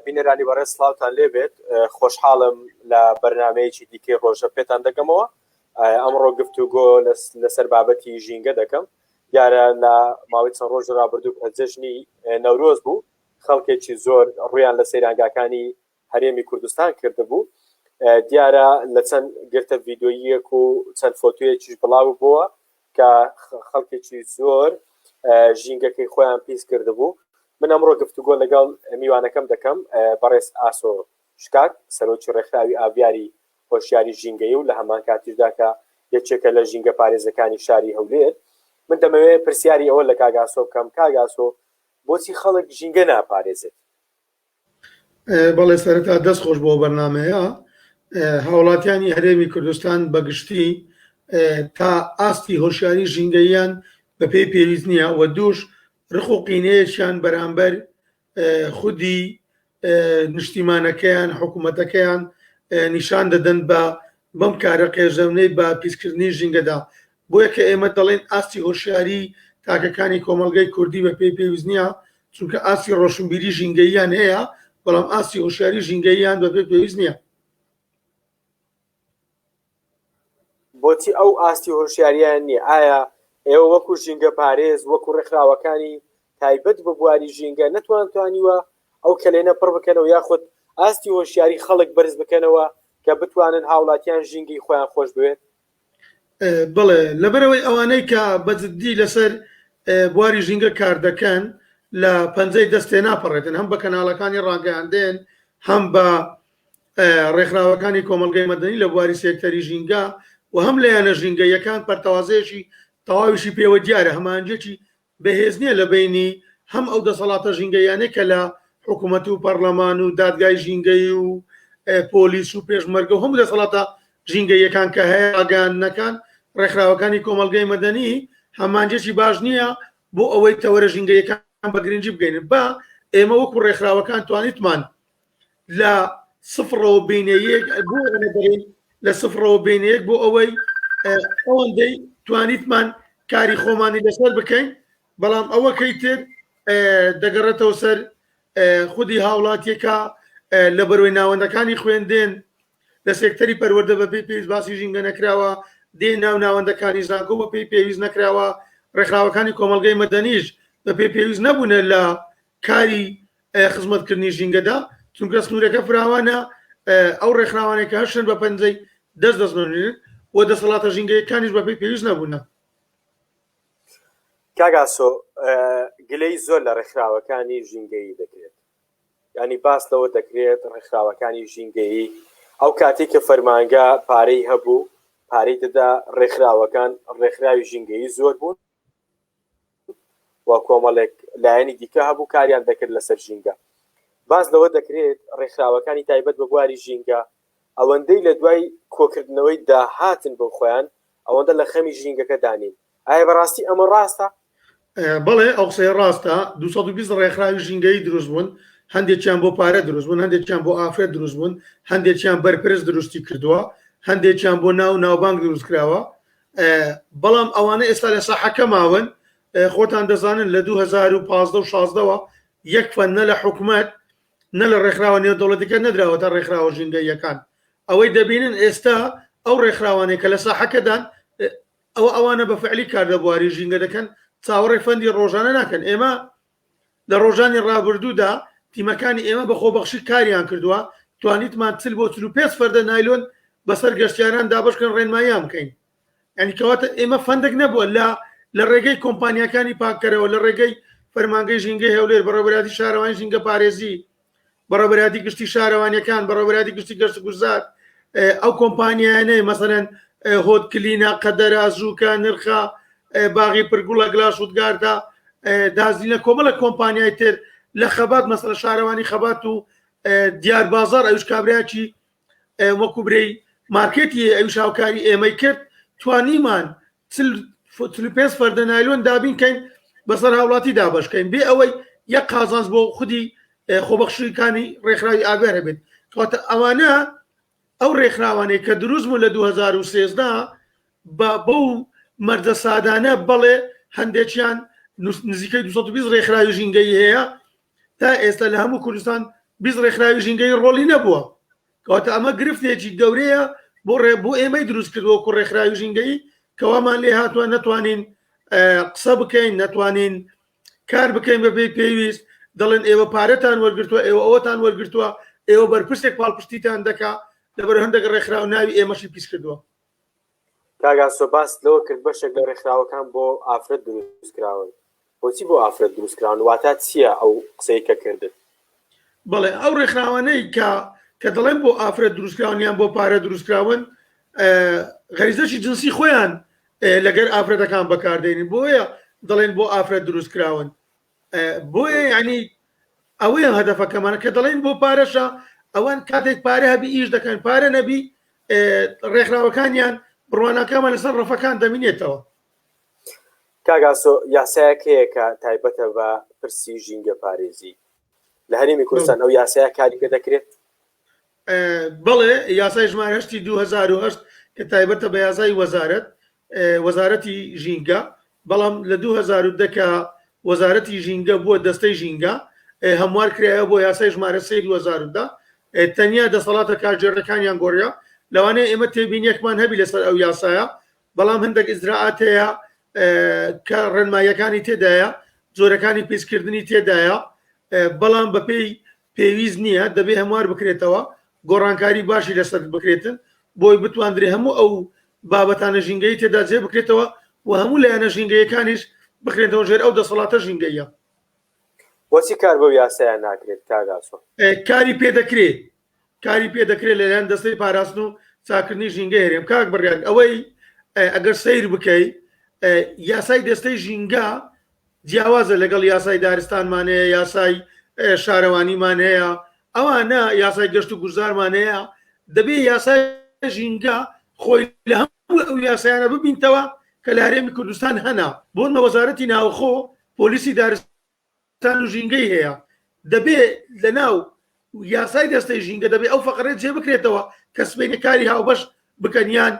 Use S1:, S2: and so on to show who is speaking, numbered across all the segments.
S1: بینەرانی بەڕێز سڵاوتان لێبێت خۆشحاڵم لە بەرنمەیەکی دیکەی ڕۆژە پێتان دەگەمەوە ئەمڕۆ گفتوگۆ لەسەر بابەتی ژینگە دەکەم دیارە لە ماوەی چەند ڕۆژ ڕابردوو کە جەژنی نەورۆز بوو خەڵکێکی زۆر ڕویان لە سەیرانگاکانی هەرێمی کوردستان کردبوو دیارە لە چەند گرتە ڤیدۆییەک و چەند فۆتۆیەکیش بڵاو بووە کە خەڵکێکی زۆر ژینگەکەی خۆیان پیس کردبوو من ئەمڕۆ گفتوگۆ لەگەڵ میوانەکەم دەکەم بەڕێز ئاسۆ شکاک سەرۆکی ڕێکخراوی ئاڤیاری هۆشیاری ژینگەیی و لە هەمان کاتیشدا کە یەکێکە لە ژینگە پارێزەکانی شاری هەولێر من دەمەوێت پرسیاری ئەوە لە کاک ئاسۆ بکەم کاک ئاسۆ بۆچی خەڵک ژینگە ناپارێزێت؟
S2: بەڵێ سەرەتا دەست خۆش بۆ بەرنمەیە هاوڵاتیانی هەرێمی کوردستان بەگشتی تا ئاستی هۆشیاری ژینگەیان بەپێی پێویست نییە و دووش ڕق و قینەیەکیان بەرامبەر خودی نیشتیمانەکەیان حکوومەتەکەیان نیشان دەدەن بە بەم کارە قێزەونەی بە پیسکردنی ژینگەدا بۆیە کە ئێمە دەڵێن ئاستی هۆشیاری تاکەکانی کۆمەڵگەی کوردی بە پێی پێویست نییە چونکە ئاستی ڕۆشنبیری ژینگەییان هەیە بەڵام ئاستی هۆشیاری ژینگەییان بە پێی پێویست نییە.
S1: بۆچی ئەو ئاستی هۆشیاریان نییە؟ ئایا ئێوە وەکو ژینگە پارێز وەکو ڕێکخراوەکانی تایبەت بە بواری ژینگە نەتوانتوانیوە ئەو کەلێنە پڕ بکەنەوە یاخود ئاستی هۆشیاری خەڵک بەرز بکەنەوە کە بتوانن هاوڵاتیان ژینگەی خۆیان خۆش بوێت؟
S2: بەڵێ لەبەرئەوەی ئەوانەی کە بە جددی لەسەر بواری ژینگە کار دەکەن لە پەنجەی دەست تێناپەڕێتن هەم بە کەناڵەکانی ڕاگەیاندن هەم بە ڕێکخراوەکانی کۆمەڵگەی مەدەنی لە بواری سێکتەری ژینگە و هەم لایەنە ژینگەیەکان پەرتەوازەیەکی تەواویشی پێوە دیارە هەمانجێکی بەهێز نییە لە بەینی هەم ئەو دەسەڵاتە ژینگەییانەی کە لە حکوومەت و پەرلەمان و دادگای ژینگەیی و پۆلیس و پێشمەرگە و هەموو دەسەڵاتە ژینگەییەکان کە هەیە ڕاگەیاندنەکان ڕێکخراوەکانی کۆمەڵگەی مەدەنی هەمانجێکی باش نییە بۆ ئەوەی تەوەرە ژینگەیەکان بە گرنگی بگەینن بە ئێمە وەکو ڕێکخراوەکان توانیتمان لە سفرەوە بینە یەک بۆ ئەمە دەڵێین لە سفرەوە بینە یەک بۆ ئەوەی ئەوەندەی توانیتمان کاری خۆمانی لەسەر بکەین بەڵام ئەوە کەی تر دەگەڕێتەوە سەر خودی هاوڵاتیەکە لە بەرەوەی ناوەندەکانی خوێندن لە سێکتەری پەروەردە بە پێی پێویست باسی ژینگە نەکراوە دێ ناو ناوەندەکانی زانکۆ بە پێی پێویست نەکراوە ڕێکخراوەکانی کۆمەڵگەی مەدەنیش بە پێی پێویست نەبوونە لە کاری خزمەتکردنی ژینگەدا چونکە سنوورەکە فراوانە ئەو ڕێکخراوانەی کە هەشن بە پەنجەی دەست دەستنرێن و دەسەڵاتە ژینگەیەکانیش بەپێی پێویست نەبوونە.
S1: کاک ئاسۆ گلەی زۆر لە ڕێکخراوەکانی ژینگەیی دەکرێت ینی باس لەوە دەکرێت ڕێکخراوەکانی ژینگەیی ئەو کاتێک کە فەرمانگە پارەی هەبوو پارەی دەدا ڕێکخراوەکان ڕێکخراوی ژینگەیی زۆر بوون و کۆمەڵێک لایەنی دیکە هەبوو کاریان دەکرد لەسەر ژینگە باس لەوە دەکرێت ڕێکخراوەکانی تایبەت بە بواری ژینگە ئەوەندەی لە دوای کۆکردنەوەی داهاتن بۆ خۆیان ئەوەندە لە خەمی ژینگەکە دانین ئایا بەڕاستی ئەمە ڕاستە؟
S2: بەڵێ ئەو قسەیە ڕاستە 220 ڕێکخراوی ژینگەیی دروست بوون هەندێکیان بۆ پارە دروست بوون هەندێکیان بۆ ئافرەت دروست بوون هەندێکیان بەرپرس دروستی کردووە هەندێکیان بۆ ناو ناوبانگ دروست کراوە بەڵام ئەوانە ئێستا لە ساحەکە ماون خۆتان دەزانن لە 2015 و 16ەوە یەک فەن نە لە حکومەت نە لە ڕێکخراوە نێودەوڵەتەکە نەدراوەتە ڕێکخراوە ژینگەییەکان ئەوەی دەبینن ئێستا ئەو ڕێکخراوانەی کە لە ساحەکەدان ئەوە ئەوانە بە فعلی کار لە بواری ژینگە دەکەن چاوەڕێ فەندی ڕۆژانە ناکەن ئێمە لە ڕۆژانی ڕابردوودا تیمەکانی ئێمە بە خۆبەخشی کاریان کردووە توانیتمان چل بۆ 45 فەردە نایلۆن بەسەر گەشتیاران دابەشکەن ڕێنماییان بکەین یعنی کەواتە ئێمە فەندێک نەبووە لە لە ڕێگەی کۆمپانیاکانی پاککەرەوە لە ڕێگەی فەرمانگەی ژینگەی هەولێر بەڕێوەبەرایەتی شارەوانی ژینگە پارێزی بەڕێوەبەرایەتی گشتی شارەوانیەکان بەڕێوەبەرایەتی گشتی گەشت گوزار ئەو کۆمپانیانەی مەسەلەن هۆت کلینە قەدەرا زووکە نرخە باغی پرگوڵە گلاشوتگاردا دازینە کۆمەڵە کۆمپانیای تر لە خەبات مەسەلە شارەوانی خەبات و دیار بازار ئەوش کابراکی وەکو برێی مارکێتی ئەویش هاوکاری ئێمەی کرد توانیمان 45 فەردە نایلۆن دابین کەین بەسەر هاوڵاتی دابەشکەین بێ ئەوەی یەک قازانج بۆ خودی خۆبەخشیکانی ڕێکخراوی ئاگار هەبێت کەواتە ئەوانە ئەو ڕێکخراوانەی کە دروست بوون لە 2013 بە بەو مەرجە سادانە بەڵێ هەندێکیان نزیکەی 220 ڕێکخراوی ژینگەیی هەیە تا ئێستا لە هەموو کوردستان 20 ڕێکخراوی ژینگەی ڕۆڵی نەبووە کەواتە ئەمە گرفتێکی گەورەیە بۆ ڕێ بۆ ئێمەی دروست کردووە وەکو ڕێکخراوی ژینگەیی کەوامان لێ هاتووە نەتوانین قسە بکەین نەتوانین کار بکەین بەبێ پێویست دەڵێن ئێوە پارەتان وەرگتووە ئێوە ئەوەتان وەرگتووە ئێوە بەرپرسێک پاڵپشتیتان دەکا لەبەر هەندێک ڕێکخراو ناوی ئێمەشی پیس کردووە.
S1: کاک ئاسۆ باست لەوە کرد بەشێک لە ڕێکخراوەکان بۆ ئافرەت دروست کراون بۆچی بۆ ئافرەت دروست کراون واتا چییە ئەو قسەی کە کردت؟
S2: بەڵێ ئەو ڕێکخراوانەی کە کە دەڵێن بۆ ئافرەت دروستکراون یان بۆ پارە دروستکراون غەریزەشی جنسی خۆیان لەگەر ئافرەتەکان بەکاردێنین بۆیە دەڵێن بۆ ئافرەت دروستکراون بۆیە ینی ئەوەیە هەدەفەکەمانە کە دەڵێن بۆ پارەشە ئەوان کاتێک پارە هەبی ئیش دەکەن پارە نەبی ڕێکخراوەکانیان بڕواناکەمان لەسەر ڕەفەکان دەمینێتەوە.
S1: کاک ئاسۆ یاسایەک هەیە کە تایبەتە بە پرسی ژینگە پارێزی لە هەرێمی کوردستان ئەو یاسایە کاری پێ دەکرێت؟
S2: بەڵێ یاسای ژمارە هەشتی 2008 کە تایبەتە بە یاسای وەزارەت وەزارەتی ژینگە بەڵام لە 2010 کە وەزارەتی ژینگە بووە دەستەی ژینگە هەموار کرایەوە بۆ یاسای ژمارە سێ 2010 تەنیا دەسەڵاتە کارگێڕەکانیان گۆڕیا لەوانەیە ئێمە تێبینیەکمان هەبی لەسەر ئەو یاسایە بەڵام هەندێک ئیجرائات هەیە کە ڕێنماییەکانی تێدایە جۆرەکانی پیسکردنی تێدایە بەڵام بەپێی پێویست نییە دەبێ هەموار بکرێتەوە گۆڕانکاری باشی لەسەر بکرێتن بۆی بتواندرێ هەموو ئەو بابەتانە ژینگەی تێدا جێ بکرێتەوە و هەموو لایەنە ژینگەیەکانیش بخرێنەوە ژێر ئەو دەسەڵاتە ژینگەیە.
S1: بۆچی کار بەو یاسایە ناکرێت کاک ئاسۆ؟
S2: کاری پێ دەکرێت کاری پێ دەکرێت لەلایەن دەستەی پاراستن و چاکردنی ژینگەی هەرێم کاک بڕیار ئەوەی ئەگەر سەیر بکەی یاسای دەستەی ژینگە جیاوازە لەگەڵ یاسای دارستانمان هەیە یاسای شارەوانیمان هەیە ئەوانە یاسای گەشت و گوزارمان هەیە دەبێ یاسای ژینگە خۆی لە هەموو ئەو یاسایانە ببینتەوە کە لە هەرێمی کوردستان هەنا بۆ وەزارەتی ناوخۆ پۆلیسی دارستان و ژینگەی هەیە دەبێ لە ناو یاسای دەستەی ژینگە دەبێ ئەو فەقرە جێ بکرێتەوە کە سبەینێ کاری هاوبەش بکەن یان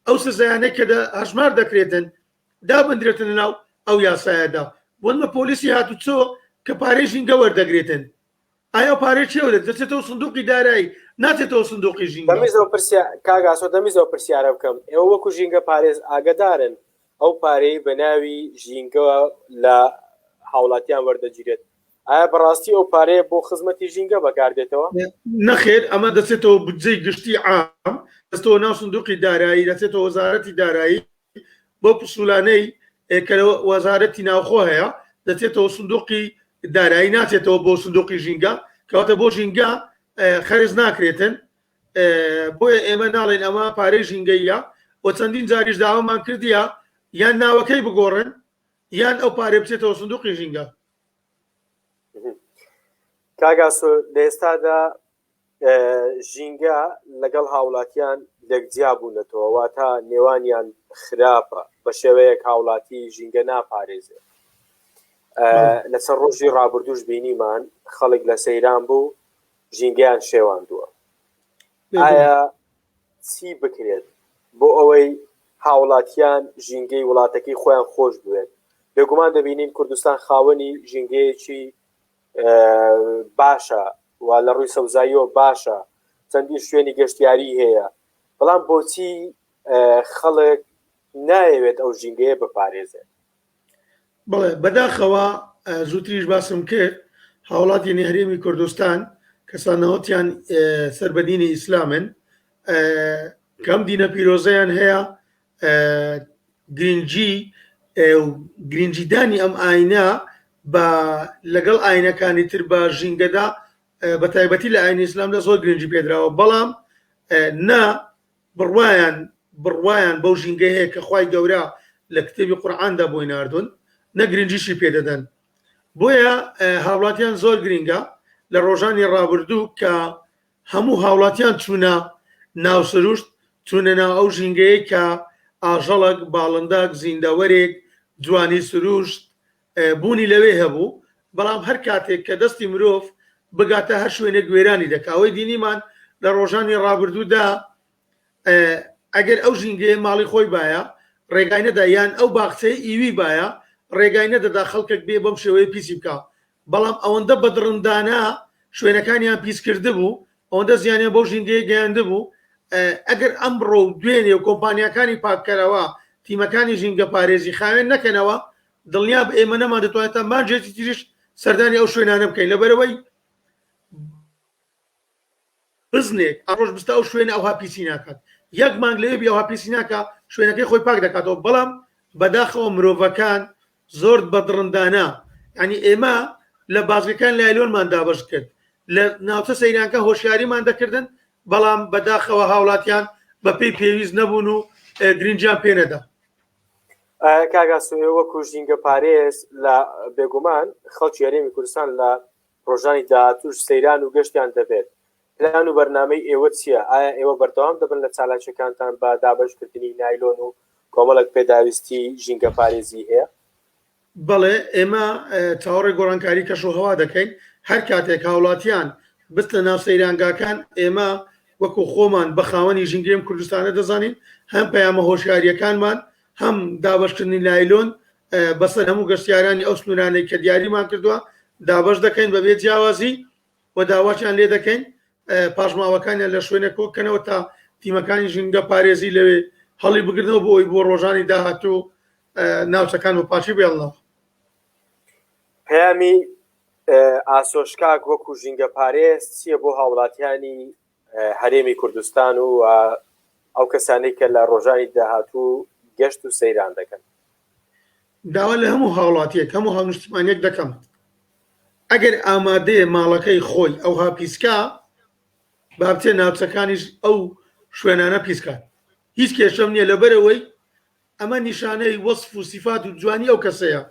S2: ئەو سزایانە کە هەژمار دەکرێتن دابندرێتن لە ناو ئەو یاسایەدا بۆنمە پۆلیسی هاتوچۆ کە پارەی ژینگە وەردەگرێتن ئایا پارەی چێ وەردەگرێت دەچێتەوە سندوقی دارایی ناچێتەوە سندوقی ژینگە
S1: دەمیزەوە پرسیار کاک ئاسۆ دەمیزەوە پرسیارە بکەم ئێوە وەکو ژینگە پارێز ئاگدارن ئەو پارەی بە ناوی ژینگە لە هاوڵاتیان وەردەگیرێت ئایا بەڕاستی ئەو پارەیە بۆ خزمەتی ژینگە بەکاردێتەوە؟
S2: نەخێر ئەمە دەچێتەوە بودجەی گشتی عام دەستەوە ناو سندوقی دارایی دەچێتەوە وەزارەتی دارایی بەو پسولانەی کە لە وەزارەتی ناوخۆ هەیە دەچێتەوە سندوقی دارایی ناچێتەوە بۆ سندوقی ژینگە کەواتە بۆ ژینگە خەرج ناکرێتن بۆیە ئێمە ناڵێن ئەمە پارەی ژینگەیە و چەندین جاریش داوامان کردیە یان ناوەکەی بگۆڕن یان ئەو پارێ بچێتەوە سندوقی ژینگە.
S1: کاک ئاسۆ لە ئێستادا ژینگە لەگەڵ هاوڵاتیان لێکجیا بوونەتەوە واتە نێوانیان خراپە بە شێوەیەک هاوڵاتی ژینگە ناپارێزێت لەسەر ڕۆژی ڕابردوش بینیمان خەڵک لە سەیران بوو ژینگەیان شێواندووە ئایا چی بکرێت بۆ ئەوەی هاوڵاتیان ژینگەی وڵاتەکەی خۆیان خۆش بوێت بێگومان دەبینین کوردستان خاوەنی ژینگەیەکی باشە و لە ڕووی سەوزاییەوە باشە چەندین شوێنی گەشتیاری هەیە بەڵام بۆچی خەڵک نایەوێت ئەو ژینگەیە بپارێزێت؟
S2: بەڵێ بەداخەوە زووتریش باسم کرد هاوڵاتیانی هەرێمی کوردستان کەسانەوەتیان سەر بە دینی ئیسلامن کەم دینە پیرۆزەیان هەیە گرنگی گرنگیدانی ئەم ئاینە بە لەگەڵ ئاینەکانی تر بە ژینگەدا بە تایبەتی لە ئاینی ئیسلامدا زۆر گرنگی پێدراوە بەڵام نا بڕوایان بڕوایان بەو ژینگە هەیە کە خوای گەورە لە کتێبی قورعاندا بۆی ناردوون نە گرنگیشی پێدەدەن بۆیە هاوڵاتیان زۆر گرنگە لە ڕۆژانی ڕابردوو کە هەموو هاوڵاتیان چوونە ناو سروشت، چوونە ناو ئەو ژینگەیەی کە ئاژەڵەک، باڵندەک، زیندەوەرێک، جوانی سروشت بوونی لەوێ هەبوو، بەڵام هەر کاتێک کە دەستی مرۆڤ بگاتە هەر شوێنێک وێرانی دەکا. ئەوەی دینیمان لە ڕۆژانی ڕابردوودا ئەگەر ئەو ژینگەیە ماڵی خۆی بایە ڕێگای نەدا یان ئەو باخچەی ئیوی بایە ڕێگای نەدەدا خەڵکێک بێ بەم شێوەیە پیسی بکا، بەڵام ئەوەندە بە دڕندانە شوێنەکانیان پیس کردبوو، ئەوەندە زیانیان بەو ژینگەیە گەیاندبوو، ئەگەر ئەمڕۆ و دوێنێ و کۆمپانیاکانی پاککەرەوە، تیمەکانی ژینگەپارێزی خاوێن نەکەنەوە، دڵنیابە ئێمە نەماندەتوانی تا مانگێکی تریش سەردانی ئەو شوێنانە بکەین، لەبەرئەوەی بزنێک ئەڕۆژ بستە ئەو شوێنە ئەوها پیسی ناکات یەک مانگ لەوێ بی ئەوها پیسی ناکا شوێنەکەی خۆی پاک دەکاتەوە بەڵام بەداخەوە مرۆڤەکان زۆر بە دڕندانە ینی ئێمە لە بازگەکان لایلۆنمان دابەش کرد لە ناوچە سەیرانکە هۆشیاریمان دەکردن بەڵام بەداخەوە هاوڵاتیان بەپێی پێویست نەبوون و گرنگیان پێ نەدا.
S1: کاک ئاسۆ ئێوە وەکو ژینگە پارێز لە بێگومان خەڵکی هەرێمی کوردستان لە ڕۆژانی داهاتووش سەیران و گەشتیان دەبێت، پلان و بەرنامەی ئێوە چییە؟ ئایا ئێوە بەردەوام دەبن لە چالاکییەکانتان بە دابەشکردنی نایلۆن و کۆمەڵێک پێداویستی ژینگەپارێزی هەیە؟
S2: بەڵێ، ئێمە چاوەڕێی گۆڕانکاری کەشوهەوا دەکەین، هەر کاتێک هاوڵاتیان بچنە ناو سەیرانگاکان، ئێمە وەکو خۆمان بە خاوەنی ژینگەی ئەم کوردستانە دەزانین، هەم پەیامە هۆشیارییەکانمان، هەم دابەشکردنی نایلۆن بەسەر هەموو گەشتیارانی ئەو سنوورانەی کە دیاریمان کردووە دابەش دەکەین بەبێ جیاوازی و داواشیان لێ دەکەین پاشماوەکانیان لە شوێنێک کۆکەنەوە تا تیمەکانی ژینگە پارێزی لەوێ هەڵی بگرنەوە بۆ ئەوی بۆ ڕۆژانی داهاتوو ناوچەکان بە پاکی بێڵنەوە.
S1: پەیامی ئاسۆشکاک وەکو ژینگە پارێز چییە بۆ هاوڵاتیانی هەرێمی کوردستان و ئەو کەسانەی کە لە ڕۆژانی داهاتوو گەشت و سەیران دەکەن؟
S2: داوا لە هەموو هاوڵاتیەک هەموو هاونیشتیمانیەک دەکەم ئەگەر ئامادەیە ماڵەکەی خۆی ئەوها پیسکا با بچێ ناوچەکانیش ئەو شوێنانە پیسکات هیچ کێشەم نییە لەبەرەوەی ئەمە نیشانەی وەسف و سیفات و جوانی ئەو کەسەیە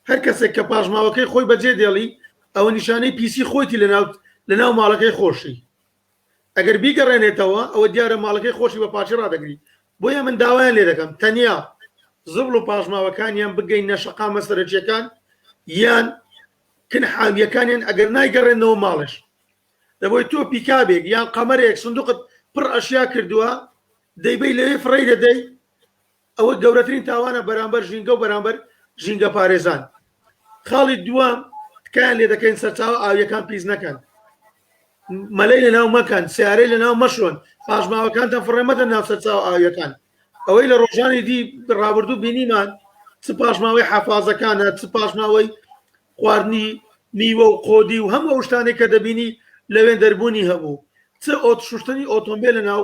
S2: هەر کەسێک کە پاشماوەکەی خۆی بەجێ دێڵی ئەوە نیشانەی پیسی خۆیتی لەناو لەناو ماڵەکەی خۆشی ئەگەر بیگەڕێنێتەوە ئەوە دیارە ماڵەکەی خۆشی بە پاکی ڕادەگری بۆیە من داوایان لێ دەکەم تەنیا زبڵ و پاشماوەکانیان بگەینە شەقامە سەرەکیەکان یان کن حاویەکانیان ئەگەر نایگەڕێنەوە ماڵش دەبۆی تۆ پیکابێک یان قەمەرێک سندوقت پڕ ئەشیا کردووە دەیبەی لەوێ فڕێی دەدەی ئەوە گەورەترین تاوانە بەرامبەر ژینگە و بەرامبەر ژینگە پارێزان خاڵی دووەم تکایان لێ دەکەین سەرچاوە ئاویەکان پیس نەکەن مەلەی لەناو مەکەن سیارەی لەناو مەشۆن پاشماوەکانتان فڕێ مەدەن ناو سەرچاوە ئاویەکان ئەوەی لە ڕۆژانی دی ڕابردوو بینیمان چ پاشماوەی حەفازەکانە چ پاشماوەی خواردنی میوە و قۆدی و هەموو ئەو شتانەی کە دەبینی لەوێن دەربوونی هەبوو چ ئۆت شوشتنی ئۆتۆمبێل لە ناو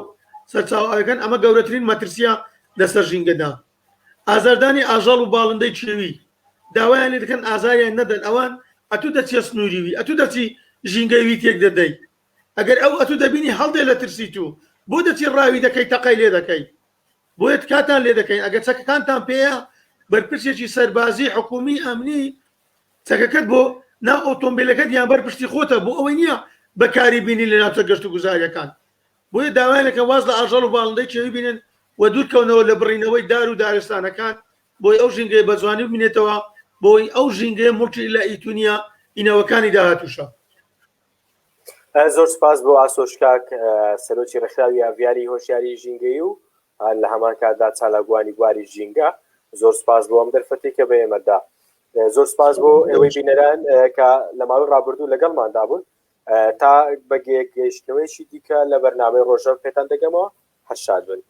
S2: سەرچاوە ئاوەکان ئەمە گەورەترین مەترسیە لەسەر ژینگەدا ئازاردانی ئاژەڵ و باڵندەی کێوی داوایان لێ دەکەن ئازاریان نەدەن ئەوان ئەتوو دەچیە سنووری وی ئەتوو دەچی ژینگەی وی تێک دەدەی ئەگەر ئەو ئەتوو دەبینی هەڵدێ لە ترسی تو بۆ دەچی ڕاوی دەکەی تەقەی لێ دەکەی بۆیە تکاتان لێ دەکەین ئەگەر چەکەکانتان پێیە بەرپرسێکی سەربازی حکومی ئەمنی چەکەکەت بۆ ناو ئۆتۆمبیلەکەت یان بەر پشتی خۆتە بۆ ئەوەی نییە بەکاری بینی لە ناوچە گەشت و گوزاریەکان بۆیە داوایان دەکەن واز لە ئاژەڵ و باڵندەی کێوی بینن و دوورکەونەوە لە بڕینەوەی دار و دارستانەکان بۆی ئەو ژینگەیە بە جوانی بمینێتەوە بۆی ئەو ژینگەیە موڵکی ئیلا ئیتو نییە ئی نەوەکانی داهاتووشە.
S1: زۆر سپاس بۆ ئاسۆ شکاک سەرۆکی ڕێکخراوی ئاڤیاری هۆشیاری ژینگەیی و لە هەمان کاتدا چالاکوانی بواری ژینگە زۆر سپاس بۆ ئەم دەرفەتێک کە بە ئێمەدا زۆر سپاس بۆ ئێوەی بینەران کە لە ماوەی ڕابردوو لەگەڵماندا بوون تا بەگەیشتنەوەیشی دیکە لە بەرنامەی ڕۆژە پێتان دەگەمەوە هەر شاد بن.